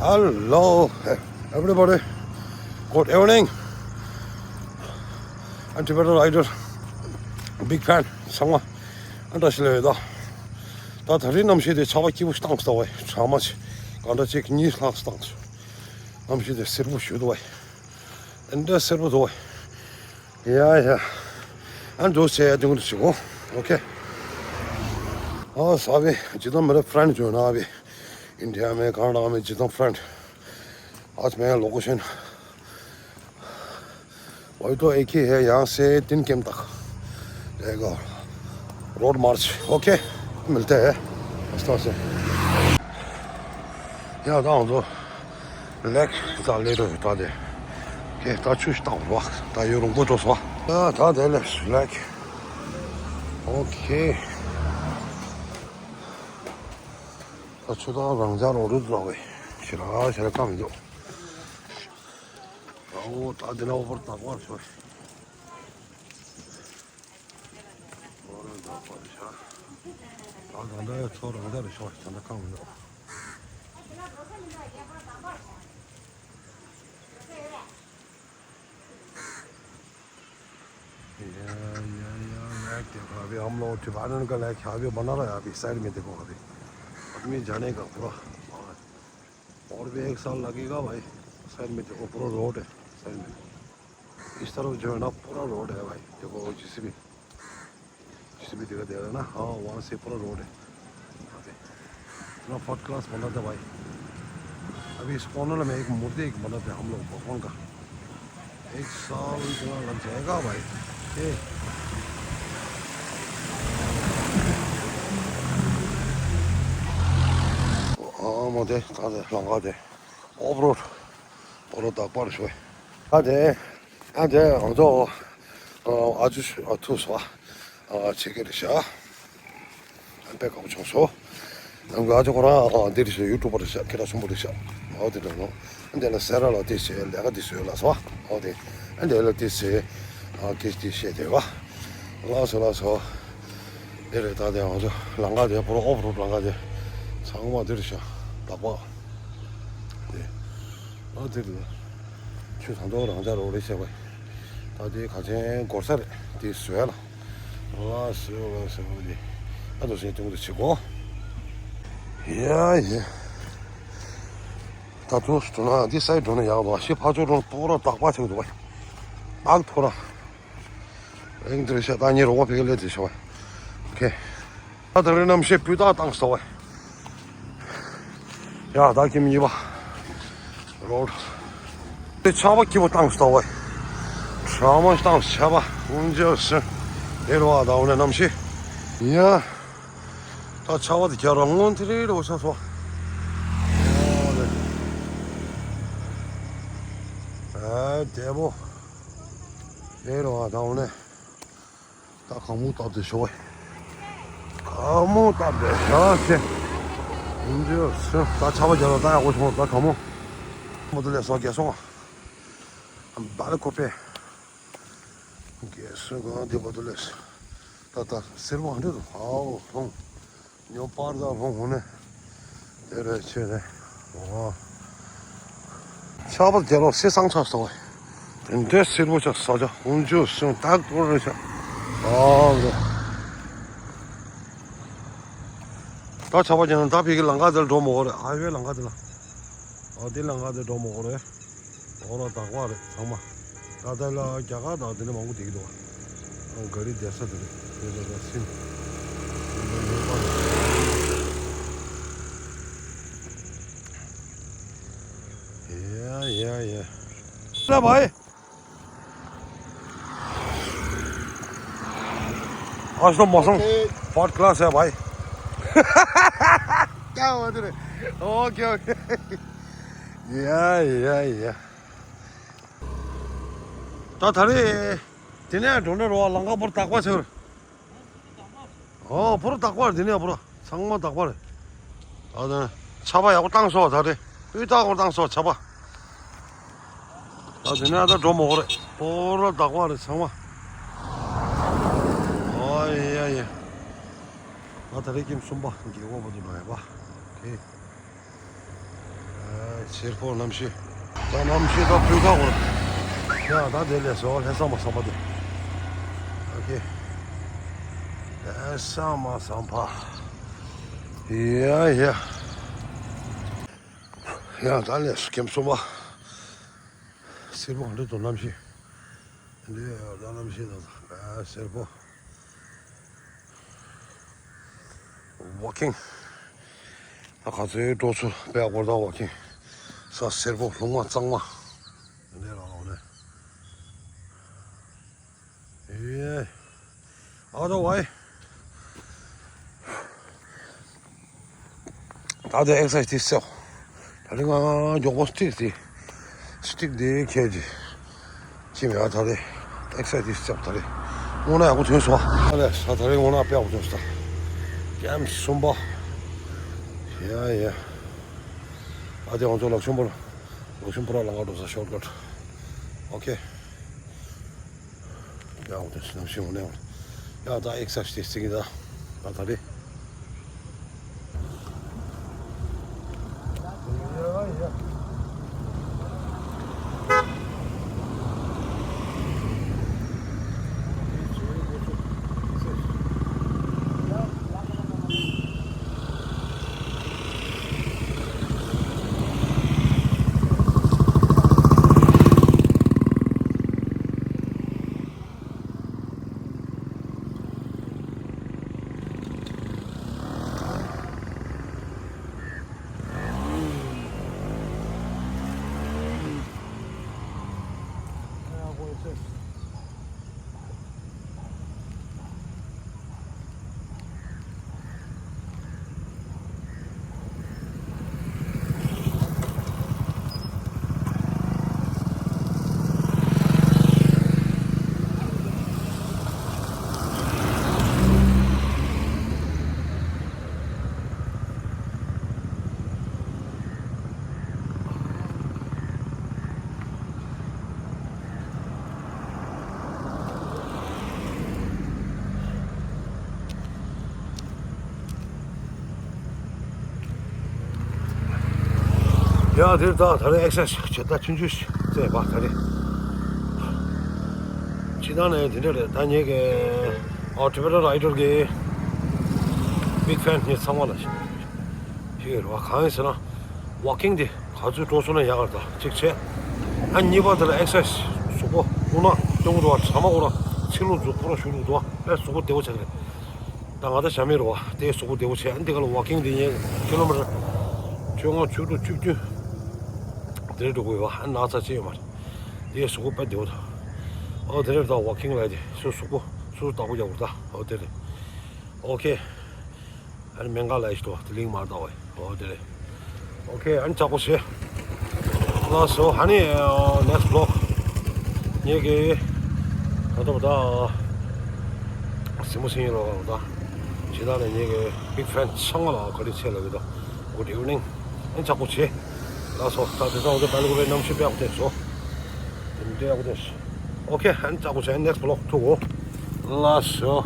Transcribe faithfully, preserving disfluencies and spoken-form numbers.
Hello, everybody. Good evening. And Tibetan Rider, big fan. ཚང་མ་ཨ་འདྲ་ཞིག་ལས་ཡོད་ད། ད་ད་རེས་གནམ་གཤིས་དེ་ཆར་པ་སྐྱིད་པོ་ཞིག་བཏང་སོང་བས། གྲང་མོ་ཞིག་གང་འདྲ་ཅིག་གཉིས་ལྷག་བཏང་སོང་། གནམ་གཤིས་དེ་སེར་པོ་ཞིག་འདུག་བས། ཨ་འདྲ་སེར་པོ་འདུག་བས། ཡ་ཡ། ཨ་འདུག་བྱས་ཡ་དེ་ཀུན་ཞིག་གོ། Okay. ཨ་ས་བས་ཇི་ལྟར་མི་རབས་friend ཇོ་ན་བས། India में कनाडा में जितम फ्रेंड। आज मैं लोकेशन वही तो एक ही है, यहाँ से तीन किलोमीटर रहेगा। रोड मार्च। ओके, मिलते हैं रास्ता से। या तो हम तो लेक ता ले रहे ता दे। के ता छुश ता हुआ ता यो रुंगो तो सवा। ता दे लेक। ओके। ད་ཆུ་དྭངས་རང་འཇགས་རོ་རུ་རྫོགས་པའི་ཞེ་དྲག་ཞེ་དྲག་བཀག་མི་འདུག་ཨོ་ད་འདི་ན་འོ་བར་དག་པར་ཤོག་ཨོ་ར་དག་པར་ཤ་ད་ད་འདྲ་ཡ་ཚོ་རང་འཇགས་རེ་ཤོག་ད་འདྲ་བཀག་མི་འདུག या, या, या, लेक देखो, अभी हम लोग टिबेटन का लेक है, अभी बना रहा है, अभी साइड में देखो, अभी आदमी जाने का पूरा। और भी एक साल लगेगा भाई। साइड में देखो, पूरा रोड है साइड में। इस तरफ जो है ना, पूरा रोड है भाई। देखो, जेसीबी, जेसीबी दिखा दे रहा है ना, हाँ, वहाँ से पूरा रोड है। अभी इतना फर्स्ट क्लास बना था भाई। अभी इस कॉर्नर में एक मूर्ति एक बना था हम लोग भगवान का। एक साल इतना लग जाएगा भाई। ये। ཨ་མོ་དེ་ད་དེ་ལམ་ཁ་དེ་ཨོབ་རོཌ་ཨོབ་རོཌ་དག་པར་ཤོད། ད་དེ་ཨ་དེ་ང་ཚོ་ཨ་ཅུ་ཨ་ཐུ་སོ་ཨ་ཆེ་གེ་རེ་ཤ། ཨ་པེ་ཀ་བ་ཆུང་སོ། ང་ཚོ་ཁོ་རང་ཨ་འདི་རེ་ཤ་ཡུ་ཊུབ་པར་ཤ་ཁེ་ད་ཆུང་པོ་རེ་ཤ། ཨོ་དེ་འདྲ་ནོ། ཨ་དེ་ལ་སེ་ར་ལ་དེ་ཤེ་ལས་ཀ་དེ་སོ་ལ་སོ། ཨོ་དེ་ཨ་དེ་ལ་དེ་ཤེ་ཨ་ཁེ་དེ་ཤེ་དེ་བ། ལ་སོ་ལ་སོ། དེ་རེད་ད་དེ་ང་ཚོ་ལམ་ཁ་དེ་པོ་ར་ཨོབ་རོཌ་ལམ་ཁ་དེ་ཚང་མ་དེ་རེ་ཤ་དག་པ། དེ་ཨ་དེ་རེད། ཆུ་ཐང་ཐོག་རང་འཇགས་རོགས་རེད་བྱས་པ། ད་དེ་ག་ཚན་འགོར་ས་རེད་དེ་བཟོས་ལ། ལ་སོ་ལ་སོ་དེ་ཨ་དོ་སེ་ཏུང་དུ་ཆི་གོ། ཡ་ཡ། ད་དུང་སུ་ན་འདི་སའི་འགྲོ་ན་ཡག་འདུག་ཤི་ཕ་ཚོ་འགྲོ་ན་པོ་ར་དག་པ་ཆགས་འདུག་བ། ཨག་ཐོ་ར། རིང་དུ་ཤ་ད་ཉེ་རོགས་པ་ཕེ་ག་ལེ་དེ་ཤ་བ། ཨོ་ཁེ། ད་དེ་རིང་གནམ་གཤིས་སྤུས་དག་བཏང་སོང་བས། ཡ་ད་ཁྱིམ་གཉིས་པ། རོལ། དེ་ཆར་པ་སྐྱིད་པོ་བཏང་སོང་བས། གྲང་མོ་བཏང་ཆར་པ་ཀུན་སྤྱོད་སུ། དེ་རུ་བ་ད་འོ་ནས་གནམ་གཤིས། ཡ། ད་ཆར་པ་དེ་རྒྱ་རང་སྔོན་དེ་རེད་འོ་ཆ་སོ། ཨ་དེ་པོ། དེ་རུ་བ་ད་འོ་ནས། ད་གང་མོ་སྟབས་བདེ་ཤོག་བས། གང་མོ་སྟབས་བདེ་ཤོག་ཅེ། ཡིན་རྒྱུ་སུ་ད་ཆར་པ་རྒྱབ་ལ་ད་ཡག་པོ་བྱུང་ད་གང་མོ། མོ་དུ་ལས་སོང་རྒྱལ་སོང་ཨ། བ་ལ་ཁོ་པས། རྒྱལ་སོང་གང་བདེ་པོ་དུ་ལས། ད་ད་སེར་པོ་ཧ་འདྲེ་དུ་ཧའོ་ལྷུང་། ཉོ་པར་ད་ལྷུང་ཧུ་ནས། དེ་རེད་ཆེ་རེད། ཨོ། ཆར་པ་རྒྱབ་ལ་སེ་སང་ཆགས་སོང་བས། དེ་འདྲའི་སེར་པོ་ཆགས་ས་ཆ་ཧུན་ཆུ་སུན་ཏག་ཏོ་རེད་ཤག་ཨ་རེད། ད་ཆར་པ་རྒྱབ་ན་ད་ཕ་གི་ལམ་ཁ་དེར་འགྲོ་མི་དགོས་རེད། ཧའི་ཝེ་ལམ་ཁ་དེ་ལ། ཨ་དེ་ལམ་ཁ་དེར་འགྲོ་མི་དགོས་རེད། ཨོ་ར་དག་པ་རེད་ཚང་མ། ད་ལྟ་ལ་རྒྱ་གར་དང་དེ་འདྲ་མང་པོ་བསྡད་ཀྱི་འདུག་ཨ་ག་རི་བསྡད་ས་དེ་རེད། དེ་ལ་ད་སིམ། དེ་ལ་ཡོད་པ་རེད། ཡ་ཡ་ཡ། ལ་བའི། आज तो मौसम फर्स्ट क्लास है भाई। क्या बात है। Okay okay. या या या। ད་ད་རེས་དེ་ནས་འགྲོ་ནས་རོ་ལམ་ཁ་བོར་དག་པ་ཟེར། ཨོ་བོར་དག་པ་རེད། དེ་ནས་བོར་ཚང་མ་དག་པ་རེད། ད་དེ་ཆར་པ་ཡག་པོ་བཏང་སོང་ད་རེས་སྤུས་དག་པོ་བཏང་སོང་ཆར་པ། ད་དེ་ནས་ད་འགྲོ་མི་དགོས་རེད། བོར་དག་པ་རེད་ཚང་མ། ཨོ་ཡ་ཡ། ད་ད་རེས་ཀྱིན་གསུམ་པ་རྒྱལ་པོ་བོ་དུ་ལོ་ཡ་པ། ཨོ་ཁེ། ཨ་ཆ། སེར་པོ་གནམ་གཤིས། ད་གནམ་གཤིས་ད་སྤུས་ཀ་འོ། ཡ་ད་དེ་ལས་སོ་ལྷ་ས་མ་བསམ་པ་དེ། ཨོ་ཁེ། ལྷ་ས་མ་བསམ་པ། ཡ་ཡ། ཡ་ད་ལས་སོ་ཁེམ་སོ་མ། སེར་པོ་ག་འདྲ་འདུག་གནམ་གཤིས། འདི་ཡ་ད་གནམ་གཤིས་ད་ད་སེར་པོ། ཝོ་ཀིང་། ད་ག་ཚོད་འགྲོ་ཚུལ་དཔེ་ཡག་པོ་རེད་ད་ཝོ་ཀིང་། ས་སེར་པོ་ལྷུང་མ་གཙང་མ། འདི་ལ་འོ་ནས། ཨེ། ཨ་ད་ཝའི། ད་ལྟ་ཨེག་སར་སའི་ཊི་སི་བྱེད། ད་རིང་ང་མགྱོགས་པོ་སི་ཊིག་དེ། སི་ཊིག་དེ་ཁྱེར་གྱི། ཅི་མེད་ཨ་ད་ལྟ་ཨེག་སར་སའི་ཊི་བྱེད་ད་ལྟ། དངོས་གནས་ཡག་པོ་ཐོན་སོང་། ཨ་ལས་ད་ལྟ་དངོས་གནས་དཔེ་ཡག་པོ་ཐོན་སོང་ད། ཀེམ་གསུམ་པ། ཡ་ཡ། ཨ་དེ་ང་ཚོ་ལག་ཤུམ་པུར། ལག་ཤུམ་པུར་ལ་ང་འགྲོ་ས་ཤོར་ཀཊ། ཨོ་ཁེ། ཡ་འོ་དེ་ནམ་ཞིག་འོ་ནས་འོ། ཡ་ད་ཨེག་སར་སའི་ཊི་སི་བྱེད་ཀྱི་ད། ད་ད་རེད། ཡ་དེར་ད་ད་རེས་ཨེག་སར་སའི་ཊི་བྱེད་ད་ཆུང་ཆུང་བྱས་པ་ད་རེས། སྤྱིར་བཏང་ནས་དེ་འདྲ་རེད་ད་ངེད་ཀྱི་ཨོ་ཊི་བེ་ཊར་རའི་ཌར་གྱི་བིག་ཕེན་ངེད་ཚང་མ་ལ་ཞིག་ཡོད་རེད་བ། གང་ཡིན་ཟེར་ན་ཝོ་ཀིང་དེ་ག་ཚོད་འགྲོ་སོང་ན་ཡག་ག་རེད་ད་གཅིག་བྱས། ཨ་གཉིས་པ་དེ་ལ་ཨེག་སར་སའི་ཊི་གཟུགས་པོ་རླུང་ནག་སྟོན་གྱི་འདུག་བ། གྲང་མོ་འོ་ར་ཚིལ་ལུ་མཛུབ་པོ་ར་ཞུ་རུ་འདུག་བ། ཨེ་གཟུགས་པོ་བདེ་བོ་ཆགས་ཀྱི་རེད། ད་ང་ད་ཞྭ་མེད་རེད་བ། དེ་གཟུགས་པོ་བདེ་བོ་བྱས། ཨ་འདི་ག་ལ་ཝོ་ཀིང་འདི་ཉལ་ཀི་ལོ་མི་ཊར་བཅོ་ལྔ་བཅུ་དྲུག་བཅུ་བདུན་དེ་འགྲོ་དགོས་བ། ཨ་ན་ཚ་ཅི་ཡོད་མ་རེད། དེ་གཟུགས་པོ་དཔེ་བདེ་བོ་ད། ཨོ་དེ་རེད་ད་ཝོ་ཀིང་ལ་དེ་སུ་གཟུགས་པོ་སུ་བདག་པོ་རྒྱག་དགོས་ད། ཨོ་དེ་རེད། ཨོ་ཁེ། ཨ་ནི་མེང་ག་ལ་ཡི་ཤི་ཏོ་དེ་ལིང་མར་ད་བའི། ཨོ་དེ་རེད། ཨོ་ཁེ། ཨ་ནི་ཅག་པོ་ཤེ། ལགས་སོ། ཨ་ནི་ནེག་སི་ཊི་བི་ལོག་ངེད་ཀྱི་ད་ལྟ་བ་ད་སིང་མོ་སིང་ཡིན་རོགས་ད། ཇི་ལྟར་ནས་ངེད་ཀྱི་བིག་ཕེན་ཚང་མ་ལ་བཀྲ་ཤིས་བདེ་ལེགས་ཡོད་དོ། Good evening། ཨ་ནི་ཅག་པོ་ཤེ། ལགས་སོ། ད་དེ་ཚང་འོ་དེ་པ་ལི་གུ་རེ་གནམ་གཤིས་དཔེ་ཡག་པོ་བསྟན་སོང་། དེ་འདྲའི་ཡག་པོ་བསྟན་སོང་། ཨོ་ཁེ། ཨ་ནི་ཅག་པོ་ཤེ། ནེག་སི་ཊི་བི་ལོག་ཐུག་གོ། ལགས་སོ།